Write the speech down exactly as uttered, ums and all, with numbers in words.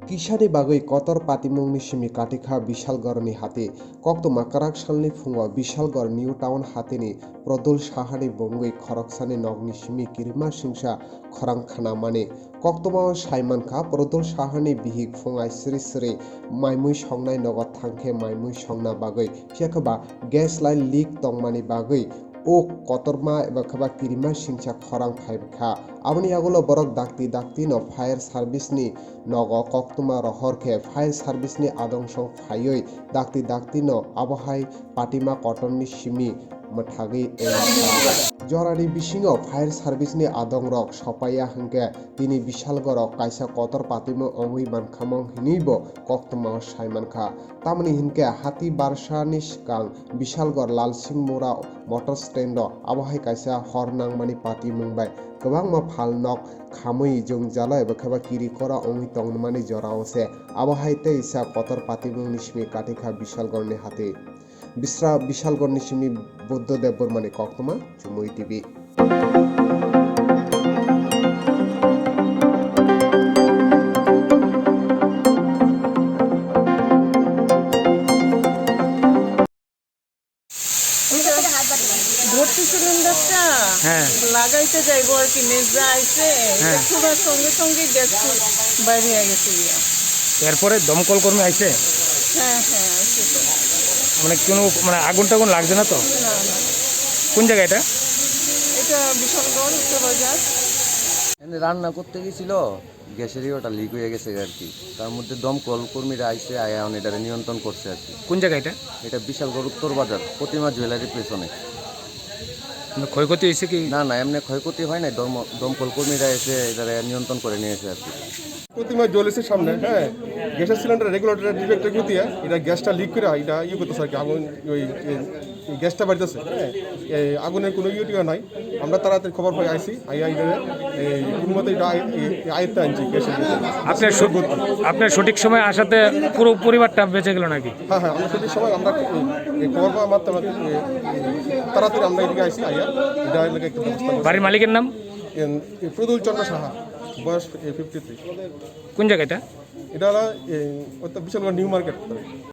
Kisani bagwi kotor patimungni simi katikha Bishalgarni hati. Koktwma kwrak salni phungo Bishalgar New Town hatini Produl Sahani bongwi khoroksani nokni simi kirima singsa khorang khnamani. Koktwmao saimankha, Produl Sahani bihik phungai sri sri maimui songnai nogo thangkhe maimui songna bagwi, phiya khe ba gas line leak tongmani bagwi o kotorma eba khe ba kirima singsa khorang phaikha. Aboni yagulo borok dakti dakti no fire service ni nogo koktwma rohor khe fire service ni adong song phaiwi dakti dakti no abohai patima kotorni simi mwthagwi wngkha. Jorani bisingo fire service ni adongrok sopaiya hwnkhe tini Bishalgoro kaisa kotor patima wngwi mankhamung hinwibo koktwmao saimankha. Tamoni hinkhe hati barsani swkang Bishalgor Lalsing Mura motor stand o abohai kaisa hor nangmani patimung bai kwbangma phalnok khamwi jwngjalo eba khe ba kiri kora wngwi tongmani jorao se abohai teisa kotor patimungni simi katikha Bishalgorni hati. Bisra Bishalgorni simi Buddha Debbarmani koktwma Chumui T V. ভর্তি সিলিন্ডারটা হ্যাঁ। লাগাইতে যাইবো আর কি, মেজদা আইছে, হ্যাঁ। খোলার সঙ্গে সঙ্গে গ্যাস বাইরে হয়ে গেছে গিয়া। এরপরে দমকল কর্মী আইছে? হ্যাঁ, হ্যাঁ, আইছে তো। মানে কোনো, মানে আগুন টাগুন লাগছে না তো? না, না। কোন জায়গা এটা? এটা বিশালগড় উত্তর বাজার। এমনি রান্না করতে গেছিল, গ্যাসের ইয়েটা লিক হয়ে গেছে আর কি। তার মধ্যে দমকল কর্মীরা আইছে, আয়া এখন এটারে নিয়ন্ত্রণ করছে আর কি। কোন জায়গা এটা? এটা বিশালগড় উত্তর বাজার, প্রতিমা জুয়েলারির পেছনে। মানে ক্ষয়ক্ষতি হয়েছে কি? না, না, এমনি ক্ষয়ক্ষতি হয় নাই। দম-, দমকল কর্মীরা এসে এটারে নিয়ন্ত্রণ করে নিয়েছে আর কি। প্রতিমা জুয়েলার্সের সামনে, হ্যাঁ, গ্যাসের সিলিন্ডার রেগুলেটরের ডিফেক্টের গতিয়ে এটা গ্যাসটা লিক করে এটা ইয়ে করতেছে আর কি, আগুন, ওই, এই, এই গ্যাসটা বাড়িতেছে, হ্যাঁ, এই আগুনের কোনো ইয়ে টিয়ে নাই। আমরা তাড়াতাড়ি খবর পাই আইছি, আইয়া এটা, এই, কোনো মতে এটা আয়-, এই, এই আয়ত্তে আনছি গ্যাসের। আপনার স-, আপনার সঠিক সময় আসাতে পুরো পরিবারটা বেঁচে গেল নাকি? হ্যাঁ, হ্যাঁ, আমরা সঠিক সময় আমরা, এই, এই খবর পাওয়া মাত্র আমরা, এই, এই, তাড়াতাড়ি আমরা এদিকে আইছি, আইয়া এটা এলাকা একটু ব্যবস্থা করছি। বাড়ির মালিকের নাম? এন-, এ প্রদুল চন্দ্র সাহা, বয়স, এ, ফিফটি থ্রি। কোন জায়গা এটা? এটা হলো, এ, ওই তো বিশালগড় নিউ মার্কেট।